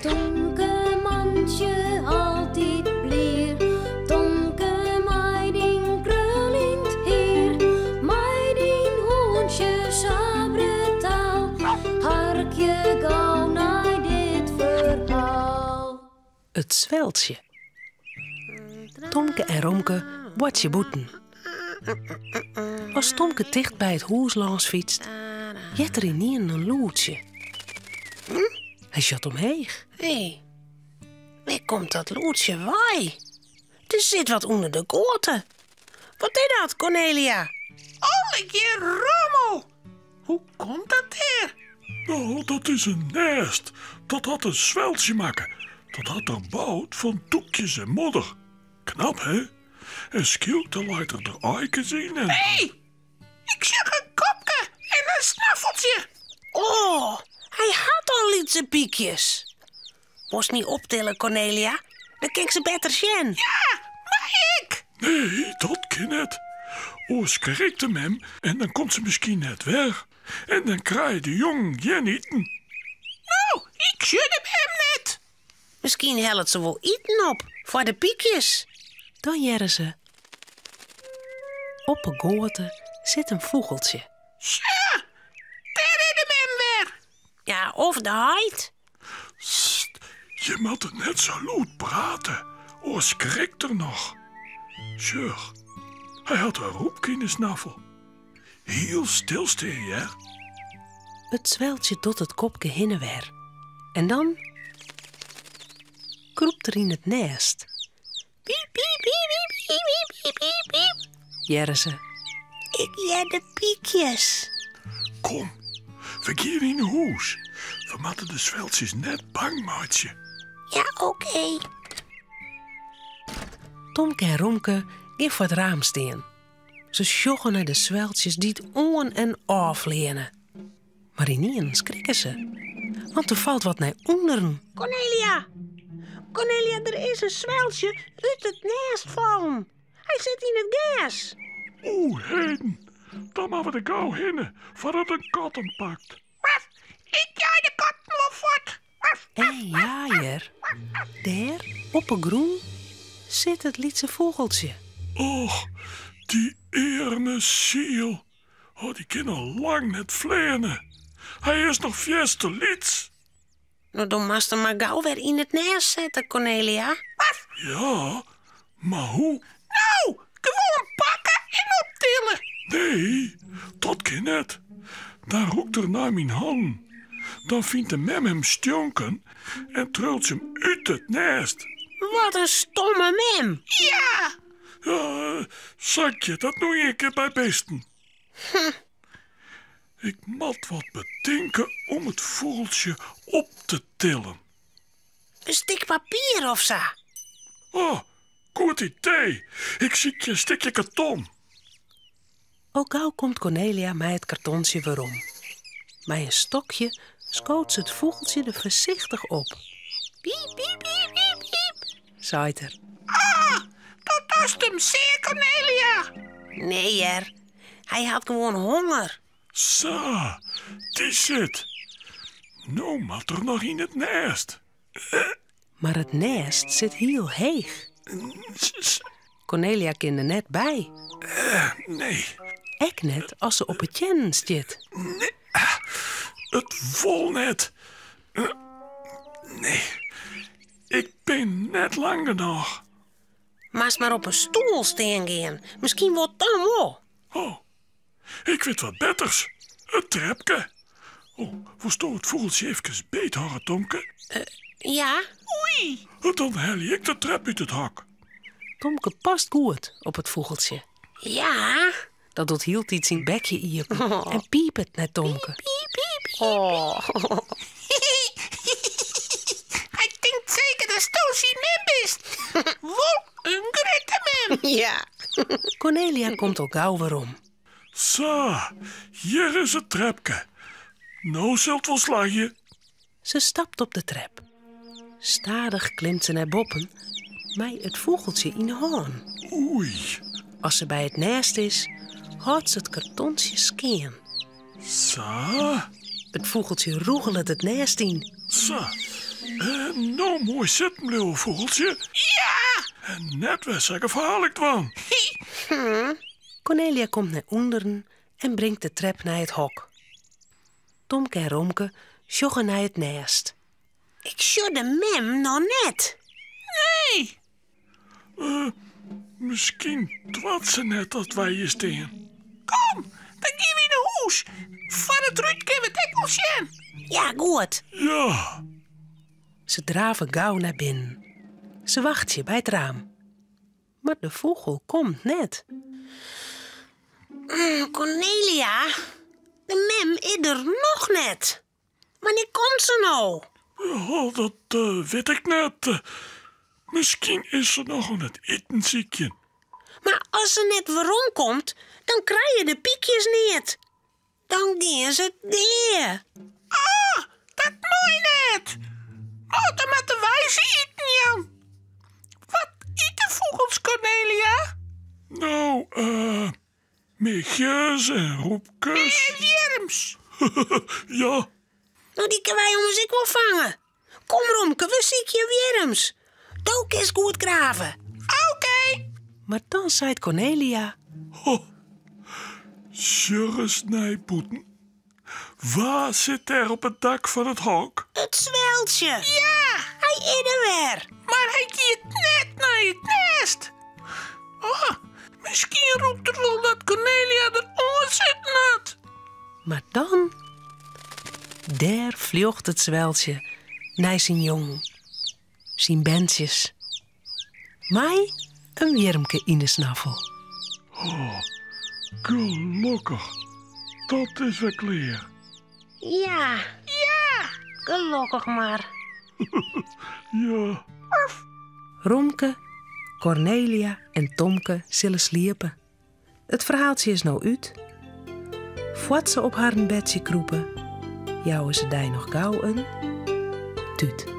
Tomke mantsje altyd blier, Tomke mei dyn kruljend hier, mei dyn hûntsje sa brutaal, harkje gau nei dit ferhaal. It sweltsje. Tomke en Romke boartsje bûten. As Tomke ticht by it hûs lâns fytst, heart er ynienen in lûdsje. Hy sjocht omheech. Hé, wêr komt dat lûdsje wei? Der sit wat ûnder de goate. Wat is dat, Cornelia? Allegear rommel! Hoe komt dat dêr? No, dat is in nêst. Dat hat in sweltsje makke. Dat hat er boud fan doekjes en modder. Knap, hè? En skielk dan leit er der aaikes yn en... Hé! Ik sjoch in kopke en in snaffeltsje. Oh, hy hat al lytse pykjes. Wolst my optille, Cornelia? Dan kin ik se better sjen. Ja, mei ik? Nee, dat kin net. Oars skrikt de mem en dan komt se miskien net wer. En dan krije de jongen gjin iten. No, ik sjoch de mem net. Miskien hellet se wol iten op foar de pykjes. Dan hearre se. Op 'e goate sit in fûgeltsje. Sja, dêr is de mem wer. Ja, of de heit. Sst, je moatte net sa lûd prate, oars skrikt er noch. Sjoch, hy hat in rûpke yn 'e snaffel. Hiel stil stean, hear. It sweltsje docht it kopke hinne wer. En dan krûpt er yn it nêst. Piep, piep, piep, piep, piep, piep, piep, piep. Hearre se. Ik hear de pykjes. Kom, we gean yn 'e hûs. We moatte de sweltsjes net bang meitsje. Ja, oké. Tomke en Romke gean foar it raam stean. Se sjogge nei de sweltsjes dy't oan en ôf fleane. Mar ynienen skrikke se, want der falt wat nei ûnderen. Cornelia! Cornelia, der is in sweltsje út it nêst fallen. Hy sit yn it gers. Oeh, heden. Dan moatte we der gau hinne, foardat in kat him pakt. Ik jei de katten wol fuort. En ja hear, dêr op 'e grûn sit it lytse fûgeltsje. Och, dy earme siel. Oh, dy kin al lang net fleane. Hy is noch fierste lyts. No, dan moatst him mar gau wer yn it nêst sette, Cornelia. Ja, mar hoe? No, gewoan pakke en optille. Nee, dat kin net. Dan rûkt er nei myn hannen. Dan fynt de mem him stjonken en triuwt se him út it nêst. Wat in stomme mem. Ja! Ja, sa giet dat no ien kear by bisten. Ik moat wat betinke om it fûgeltsje op te tillen. In stik papier of sa? Oh, goed idee. Ik sykje in stikje karton. Al gau komt Cornelia mei it kartontsje werom. Mei in stokje skoot se it fûgeltsje der foarsichtich op. Piep, piep, piep, piep, piep, seit er. Ah, do dochst him sear, Cornelia. Nee hear, hy hat gewoan honger. Sa, dy sit. No moat er noch yn it nêst. Mar it nêst sit hiel heech. Cornelia kin der net by. Nee. Ek net as se op 'e teannen stiet. Nee, it wol net. Nee, ik bin net lang genôch. Moatst mar op in stoel stean gean, miskien wol it dan wol. Oh, ik wit wat betters. It trepke. Oh, wolsto it fûgeltsje efkes beethâlde, Tomke? Ja. Oei! Dan helje ik de trep út it hok. Tomke past goed op it fûgeltsje. Ja. Dat docht hieltyd syn bekje iepen en piepet nei Tomke. Piep, piep, piep. Oh. Hy tinkt seker datsto syn mem bist. Wol in grutte mem. Ja. Cornelia komt al gau werom. Sa, hjir is it trepke. No sil it wol slagje. Se stapt op de trep. Stadich klimt se nei boppen mei it fûgeltsje yn 'e hân. Oei. As se by it nêst is, hâldt se it kartontsje skean. Sa. It fûgeltsje rûgelet it nêst yn. Sa. En no moai sitten bliuwe, fûgeltsje. Ja! En net wer sa gefaarlik dwaan. Kornelia komt nei ûnderen en bringt de trep nei it hok. Tomke en Romke sjogge nei it nêst. Ik sjoch de mem noch net. Nee! Eh, miskien doart se net dat wy hjir stean. Kom, dan gean wy nei hûs. Foar it rút kinne we it ek wol sjen. Ja, goed. Ja. Se drave gau nei binnen. Se wachtsje by it raam. Mar de fûgel komt net. Mm, Kornelia, de mem is der noch net. Wannear komt se no? Oh, dat eh, wit ik net. Miskien is se noch oan it iten sykjen. Mar as se net weromkomt, dan krije de pykjes neat. Dan gean se dea. Ah, dat mei net. Oh, dan moatte wy se iten jaan. Wat ite fûgels, Kornelia? No, eh, michjes en rûpkes. En wjirms. Ja. No, dy kinne wy ommers ek wol fange. Kom, Romke, we sykje wjirms. Do kinst goed grave. Oké. Mar dan seit Kornelia. Ho, sjoch ris nei bûten. Wa sit dêr op it dak fan it hok? It sweltsje. Ja. Hy is der wer. Mar hy giet net nei it nêst. Oh, miskien rûkt er wol dat Kornelia der oan sitten hat. Mar dan, dêr fljocht it sweltsje nei syn jongen, syn berntsjes. Mei in wjirmke yn de snaffel. Oh, gelokkich. Dat is wer klear. Ja. Ja. Gelokkich mar. Ja. Romke, Kornelia en Tomke sille sliepe. It ferhaaltsje is no út. Foar't se op harren bedsje krûpe, jouwe se dy noch gau in tút.